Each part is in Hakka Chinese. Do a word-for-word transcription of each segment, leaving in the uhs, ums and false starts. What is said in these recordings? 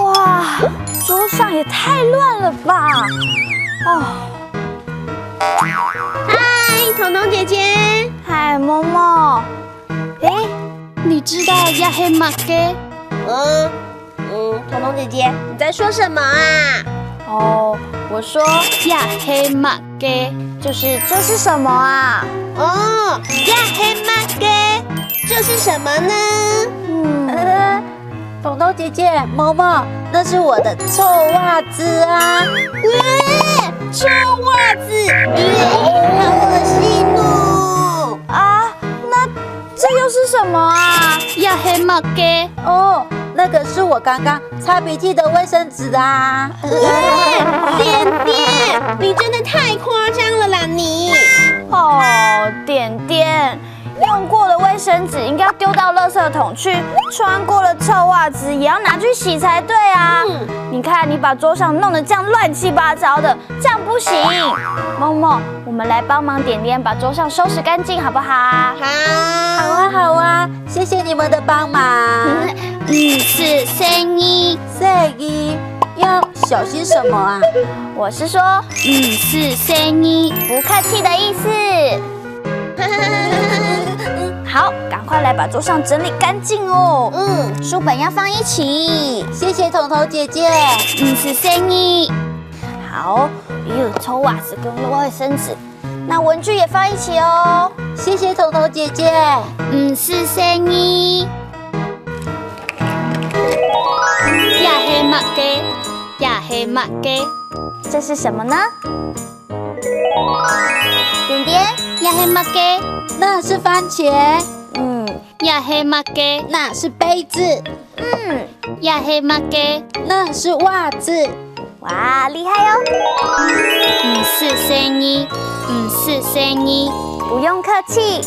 哇，桌上也太乱了吧！哦，嗨，彤彤姐姐。嗨，默默。诶，你知道這係麼个？嗯，嗯，彤彤姐姐，你在說什麼啊？哦，我說這係麼个，就是這是什麼啊？哦，這係麼个，這是什麼呢？嗯，彤彤姐姐，默默，那是我的臭襪子啊。喂，臭襪子，咦，好惡心哦！啊，那這又是什麼啊？這係麼个？哦，那個是我剛剛擦鼻涕的衛生紙啊。喂，點點，你真的太誇張了啦你！哦，點點，用過的衛生紙應該丟到垃圾桶去，穿過的臭襪子也要拿去洗才對啊！嗯，你看，你把桌上弄得這樣亂七八糟的，這樣不行。默默，我們來幫忙點點把桌上收拾乾淨，好不好？好。好啊，好啊，謝謝你們的幫忙。嗯，是生意。生意要小心什麼啊？我是說，嗯，是生意，不客氣的意思。好，趕快來把桌上整理乾淨哦。嗯，書本要放一起。謝謝彤彤姐姐。嗯，是生意。好，有臭襪子跟衛生紙，那文具也放一起哦。謝謝彤彤姐姐。嗯，是生意。這係麼个？這係麼个？這是什麼呢？點點，這係麼个？那是番茄。嗯，這係麼个？那是杯子。嗯，這係麼个？那是襪子。哇，厲害哦！毋使細義，毋使細義。不用客氣。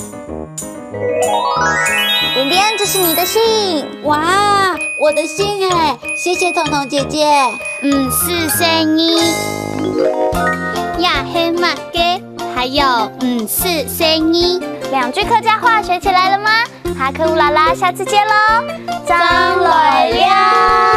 點點，這是你的信。哇，我的信哎，謝謝彤彤姐姐。毋使細義。這係麼个？還有毋使細義。兩句客家話學起來了嗎？哈客烏拉拉，下次見囉！正來尞。